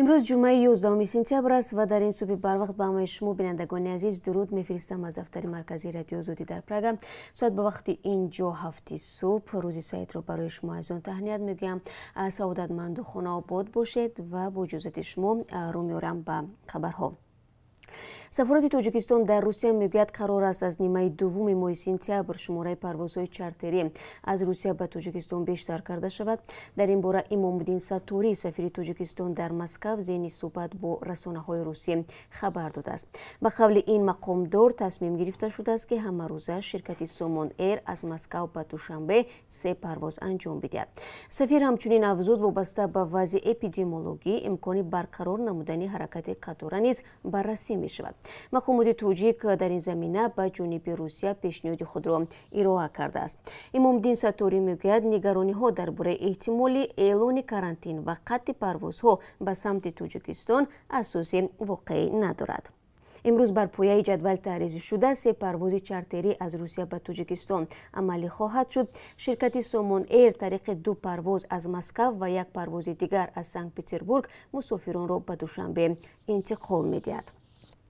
Имрӯз ҷумъаи 11 сентябр аст ва дар ин субҳи барвақт ба ҳамаи шумо, бинандагони азиз, дуруд мефиристам аз дафтари марказии Радиои Озодӣ дар Прага. Соат ба вақти ин ҷо 7 субҳ. Рӯзи саидро барои шумо азизон таҳният мегӯям. Саодатманду хонаобод бошед ва бо иҷозати шумо рӯ меорам ба хабарҳо. Сафорати Тоҷикистон дар Русия мегӯяд, қарор аст аз нимаи дуввуми моҳи сентябр шумораи парвозҳои чартерӣ аз Русия ба Тоҷикистон бештар карда шавад. Дар ин бора Имомуддин Сатторӣ, сафири Тоҷикистон дар Москав, зени суҳбат бо расонаҳои русӣ хабар додааст. Ба қавли ин мақомдор, тасмим гирифта шудааст, ки ҳамарӯза ширкати Сомон Эйр аз Москав ба Душанбе 3 парвоз анҷом бидиҳад. Сафир ҳамчунин афзуд, вобаста ба вазъи эпидемиологӣ имкони барқарор намудани ҳаракати қатора низ баррасӣ мешавад. Мақомоти тоҷик дар ин замина ба ҷониби Русия пешниҳоди худро ироа кардааст. Имомдин Сатторӣ мегӯяд, нигарониҳо дар бораи эҳтимоли эълони карантин ва қатъи парвозҳо ба самти Тоҷикистон асоси воқеӣ надорад. Имрӯз бар пояи ҷадвал таҳризӣ шуда 3 парвози чартерӣ аз Русия ба Тоҷикистон амалӣ хоҳад шуд. Ширкати Сомон Эйр тариқи 2 парвоз аз Москав ва 1 парвози дигар аз Санкт-Петербург мусофиронро ба Душанбе интиқол медиҳад.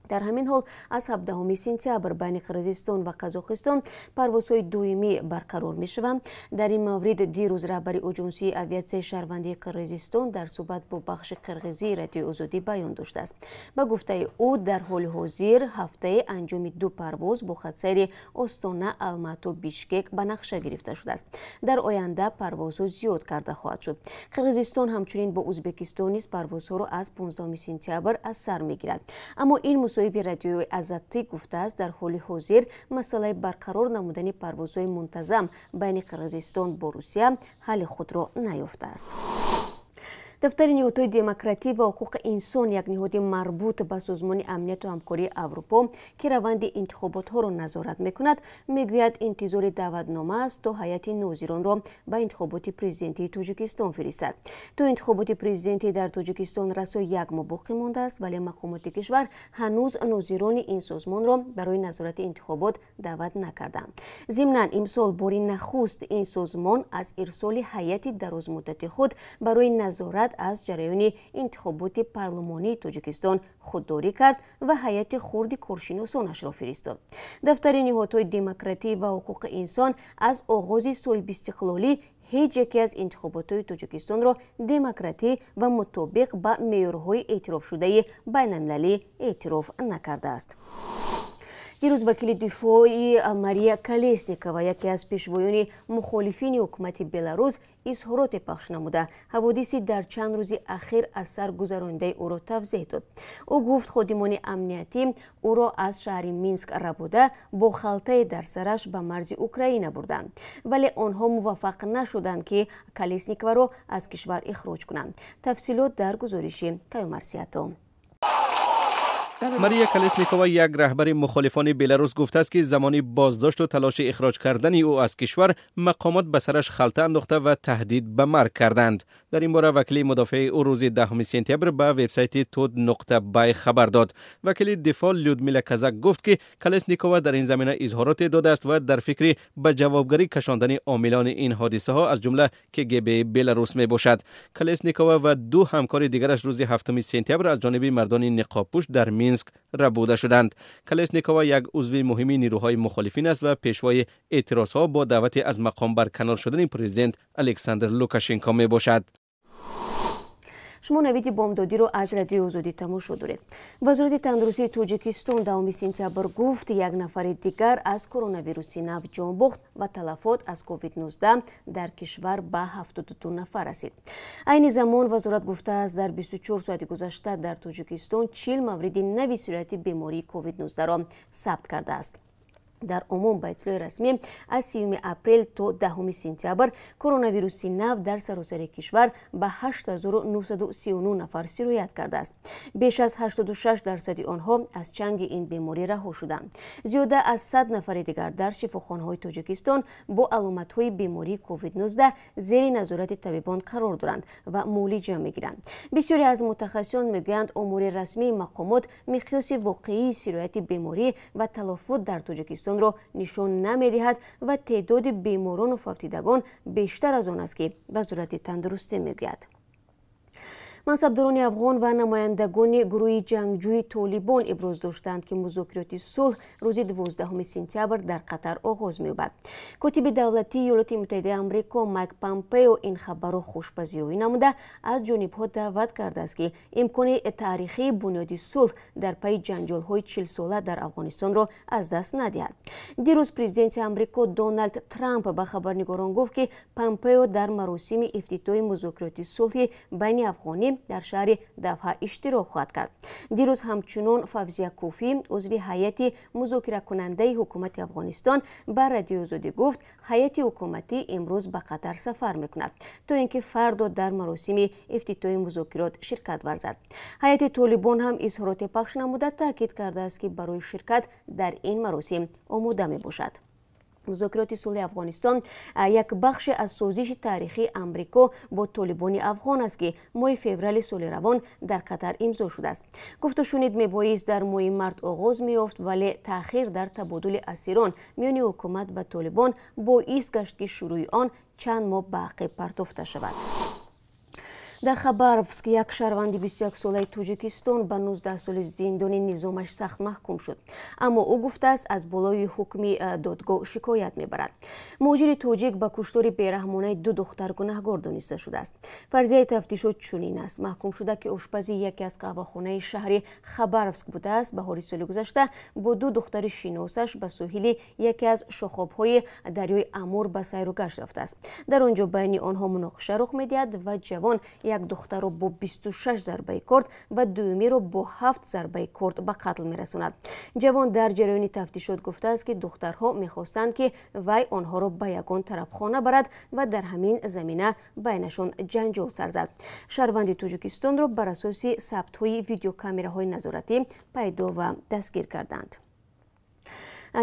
Дар ҳамин ҳол аз 17 сентябр байни Қирғизистон ва Қазоқистон парвозҳои доимӣ барқарор мешаванд. Дар ин маврид дирӯз раҳбари Оҷонсии авиатсияи шаҳрвандии Қирғизистон дар суҳбат бо бахши қирғизии Радиои Озодӣ баён доштааст. Ба гуфтаи ӯ, дар ҳоли ҳозир ҳафтаи анҷоми 2 парвоз бо хатсайри Остона, Алмато, Бишкек ба нақша гирифта шудааст. Дар оянда парвозҳо зиёд карда хоҳад шуд. Қирғизистон ҳамчунин бо Ӯзбекистон низ парвозҳоро аз 15 сентябр аз сар мегирад. Аммо ин мусоҳиби Радиои Азаттӣ гуфтааст, дар ҳоли ҳозир масъалаи барқарор намудани парвозҳои мунтазам байни Қирғизистон бо Русия ҳалли худро наёфтааст. Дафтари ниҳодҳои демократӣ ва ҳуқуқи инсон, як ниҳоди марбут ба Созмони амнияту ҳамкории Аврупо, ки раванди интихоботҳоро назорат мекунад, мегӯяд, интизори даъватнома аст то ҳайати нозиронро ба интихоботи президентии Тоҷикистон фиристад. То интихоботи президентӣ дар Тоҷикистон расо 1 моҳ боқӣ мондааст, вале мақомоти кишвар ҳанӯз нозирони ин созмонро барои назорати интихобот даъват накарданд. Зимнан, имсол бори нахуст ин созмон аз ирсоли ҳайати дарозмуддати худ барои назорат аз ҷараёни интихоботи парлумонии Тоҷикистон худдорӣ кард ва ҳайати хурди коршиносонашро фиристод. Дафтари ниҳодҳои демократӣ ва ҳуқуқи инсон аз оғози соҳибистиқлолӣ ҳеҷ яке аз интихоботҳои Тоҷикистонро демократӣ ва мутобиқ ба меъёрҳои эътирофшудаи байналмилалӣ эътироф накардааст. Дирӯз вакили дифои Мария Колесникова, яке аз пешвоёни мухолифини ҳукумати Беларус, изҳороте пахш намуда, ҳаводиси дар чанд рӯзи ахир аз сар гузаронидаи ӯро тавзеҳ дод. Ӯ гуфт, ходимони амниятӣ ӯро аз шаҳри Минск рабуда бо халтае дар сараш ба марзи Украина бурданд, вале онҳо муваффақ нашуданд, ки Колесниковаро аз кишвар ихроҷ кунанд. Тафсилот дар гузориши Каюмарсиято. Мария Колесникова, як раҳбари мухолифони Беларус, гуфтааст, ки замони боздошту талоши ихроҷ кардани ӯ аз кишвар мақомот ба сараш халта андохта ва таҳдид ба марг карданд. Дар ин бора вакили мудофиаи ӯ рӯзи 10 сентябр ба вебсайти tod.by хабар дод. Вакили дифоъ Людмила Казак гуфт, ки Колесникова дар ин замина изҳороте додааст ва дар фикри ба ҷавобгарӣ кашондани омилони ин ҳодисаҳо, аз ҷумла КГБ Беларус мебошад. Колесникова ва 2 ҳамкори дигараш рӯзи 7 сентябр аз ҷониби мардони ниқобпӯш дар Минск рабуда шуданд. Колесникова як узви муҳими нирӯҳои мухолифин аст ва пешвои эътирозҳо бо даъвати аз мақом барканор шудани президент Александр Лукашенко мебошад. Шумо навиди бомдодиро аз Радиои Озодӣ тамошо доред. Вазорати тандурустии Тоҷикистон 10 сентябр гуфт, як нафари дигар аз коронавируси нав ҷон бохт ва талафот аз COVID-19 дар кишвар ба 72 нафар расид. Айни замон вазорат гуфтааст, дар 24 соати гузашта дар Тоҷикистон 40 мавриди нави сирояти бемории COVID-19-ро сабт кардааст. Дар умум, ба иттилои расмӣ, аз 3 апрел то 10 сентябр коронавируси нав дар саросари кишвар ба 8939 нафар сироят кардааст. Беш аз 86% онҳо аз чанги ин беморӣ раҳо шуданд. Зиёда аз 100 нафари дигар дар шифохонаҳои Тоҷикистон бо аломатҳои бемории COVID-19 зери назорати табибон қарор доранд ва муолиҷа мегиранд. Бисёре аз мутахассисон мегӯянд, омори расмии мақомот миқёси воқеии сирояти беморӣ ва талафот дар Тоҷикистон ро нишон намедиҳад ва теъдоди беморону фавтидагон бештар аз он аст, ки Вазорати тандурустӣ мегӯяд. Мансабдорони афғон ва намояндагони гурӯҳи ҷангҷӯи Толибон иброз доштанд, ки музокироти сулҳ рӯзи 12 сентябр дар Қатар оғоз меёбад. Котиби давлатии Иёлоти Муттаҳидаи Амрико Майк Помпео ин хабарро хушпазироӣ намуда, аз ҷонибҳо даъват кардааст, ки имкони таърихии бунёди сулҳ дар пайи ҷанҷолҳои 40-сола дар Афғонистонро аз даст надиҳад. Дирӯз президенти Амрико Доналд Трамп ба хабарнигорон гуфт, ки Помпео дар маросими ифтитоҳи музокироти сулҳи байни афғонӣ дар шаҳри Доҳа иштирок хоҳад кард. Дирӯз ҳамчунон Фавзия Куфӣ, узви ҳайати музокиракунандаи ҳукумати Афғонистон, ба Радиои Озодӣ гуфт, ҳайати ҳукуматӣ имрӯз ба Қатар сафар мекунад, то ин ки фардо дар маросими ифтитоҳи музокирот ширкат варзад. Ҳайати Толибон ҳам изҳороте пахш намуда, таъкид кардааст, ки барои ширкат дар ин маросим омода мебошад. Музокироти сулҳи Афғонистон як бахше аз созиши таърихии Амрико бо толибони афғон аст, ки моҳи феврали соли равон дар Қатар имзо шудааст. Гуфтушунид мебоист дар моҳи март оғоз меёфт, вале таъхир дар табодули асирон миёни ҳукумат ва толибон боис гашт, ки шурӯи он чанд моҳ ба ақиб партофта шавад. Дар Хабаровск як шаҳрванди 21-солаи Тоҷикистон ба 19 соли зиндони низомаш сахт маҳкум шуд. Аммо ӯ гуфтааст, аз болои ҳукми додгоҳ шикоят мебарад. Муҳоҷири тоҷик ба куштори бераҳмонаи ду духтар гунаҳгор дониста шудааст. Фарзияи тафтишот чунин аст. Маҳкум шуда, ки ошпази яке аз қаҳвахонаи шаҳри Хабаровск будааст, баҳори соли гузашта бо ду духтари шиносаш ба соҳили яке аз шохобҳои дарёи Амур ба сайру гашт рафтааст. Дар он ҷо байни онҳо муноқиша рух медиҳад ва ҷавон як духтарро бо 26 зарбаи корд ва дуюмиро бо 7 зарбаи корд ба қатл мерасонад. Ҷавон дар ҷараёни тафтишот гуфтааст, ки духтарҳо мехостанд, ки вай онҳоро ба ягон тарафхона барад ва дар ҳамин замина байнашон ҷанҷол сар зад. Шаҳрванди Тоҷикистонро бар асоси сабтҳои видеокамераҳои назоратӣ пайдо ва дастгир карданд.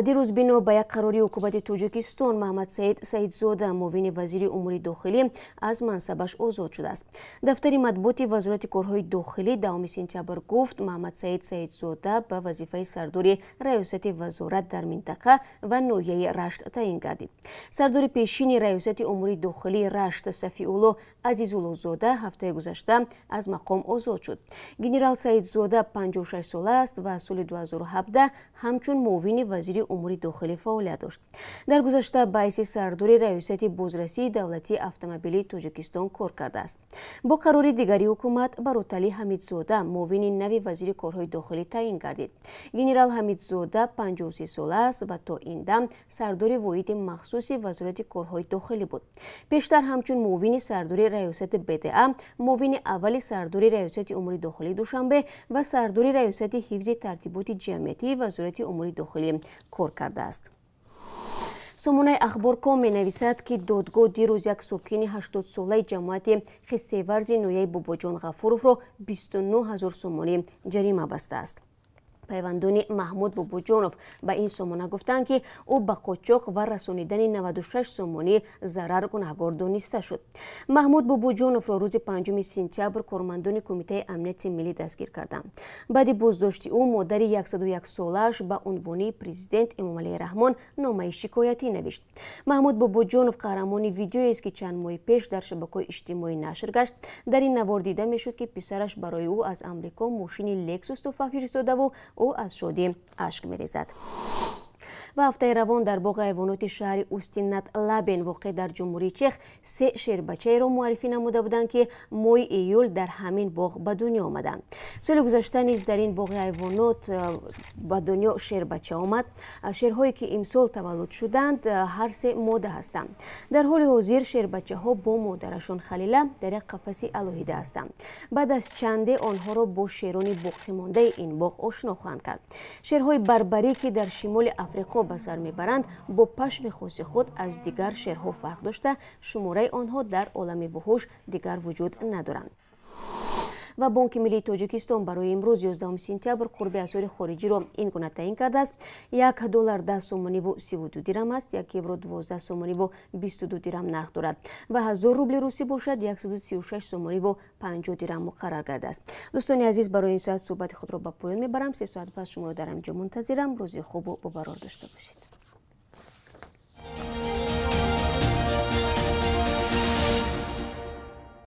Дирӯз бино ба як қарори ҳукумати Тоҷикистон Маҳмадсаид Саидзода, муовини вазири умури дохилӣ, аз мансабаш озод шудааст. Дафтари матбуоти Вазорати корҳои дохилӣ 10 сентябр гуфт, Маҳмадсаид Саидзода ба вазифаи сардори раёсати вазорат дар минтақа ва ноҳияи Рашт таъин гардид. Сардори пешини раёсати умури дохилии Рашт Сафиулло Азизуллозода ҳафтаи гузашта аз мақом озод шуд. Генерал Саидзода 56 сола аст ва соли 2017 ҳамчун муовини вазири умури дохилӣ фаъолият дошт. Дар гузашта ба ҳайси сардори раёсати бозрасии давлатии автомобилии Тоҷикистон кор кардааст. Бо қарори дигари ҳукумат Бароталӣ Ҳамидзода муовини нави вазири корҳои дохилӣ таъин гардид. Генерал Ҳамидзода 53 сола аст ва то ин дам сардори воҳиди махсуси Вазорати корҳои дохилӣ буд. Пештар ҳамчун муовини сардори раёсати БДА, муовини аввали сардори раёсати умури дохилии Душанбе ва сардори раёсати ҳифзи тартиботи ҷамъиятии Вазорати умури дохилӣ кор кардааст. Сомонаи Ахборком менависад, ки додгоҳ дирӯз як сокини 80-солаи ҷамоати Хистеварзи ноҳияи Бобоҷон Ғафуровро 29 ҳазор сомонӣ ҷарима бастааст. Пайвандони Маҳмуд Бобоҷонов ба ин сомона гуфтанд, ки ӯ ба қочоқ ва расонидани 96 сомонӣ зарар гунаҳгор дониста шуд. Маҳмуд Бобоҷоновро рӯзи 5 сентябр кормандони Кумитаи амнияти миллӣ дастгир карданд. Баъди боздошти ӯ модари 101-солааш ба унвони президент Эмомалӣ Раҳмон номаи шикоятӣ навишт. Маҳмуд Бобоҷонов қаҳрамони видеоест, ки чанд моҳи пеш дар шабакаҳои иҷтимоӣ нашр гашт. Дар ин навор дида мешуд, ки писараш барои ӯ аз Амрико мошини Лексус туҳфа фиристодаву ӯ аз шодӣ ашк мерезад. Ва ҳафтаи равон дар боғи ҳайвоноти шаҳри Устинат Лабен воқеъ дар Ҷумҳурии Чех се шербачаеро муаррифӣ намуда буданд, ки моҳи июл дар ҳамин боғ ба дунё омаданд. Соли гузашта низ дар ин боғи ҳайвонот ба дунё шербача омад. Шерҳое, ки имсол таваллуд шуданд, ҳар се мода ҳастанд. Дар ҳоли ҳозир шербачаҳо бо модарашон Халила дар як қафаси алоҳида ҳастанд. Баъд аз чанде онҳоро бо шерони боқимондаи ин боғ ошно хоҳанд кард. Шерҳои барбарӣ, ки дар шимоли Африқо ба сар мебаранд, бо пашми хоси худ аз дигар шерҳо фарқ дошта, шумораи онҳо дар олами вуҳуш дигар вуҷуд надоранд. Ва Бонки миллии Тоҷикистон барои имрӯз 11 сентябр қурби асъори хориҷиро ин гуна таъин кардааст. 1 доллар 10 сомониву 32 дирам аст, 1 евро 12 сомониву 22 дирам нарх дорад ва 1000 рубли русӣ бошад 136 сомониву 50 дирам муқаррар гардааст. Дӯстони азиз, барои ин соат суҳбати худро ба поён мебарам. 3 соат пас шуморо дар ҳамин ҷо мунтазирам. Рӯзи хубу бобарор дошта бошед.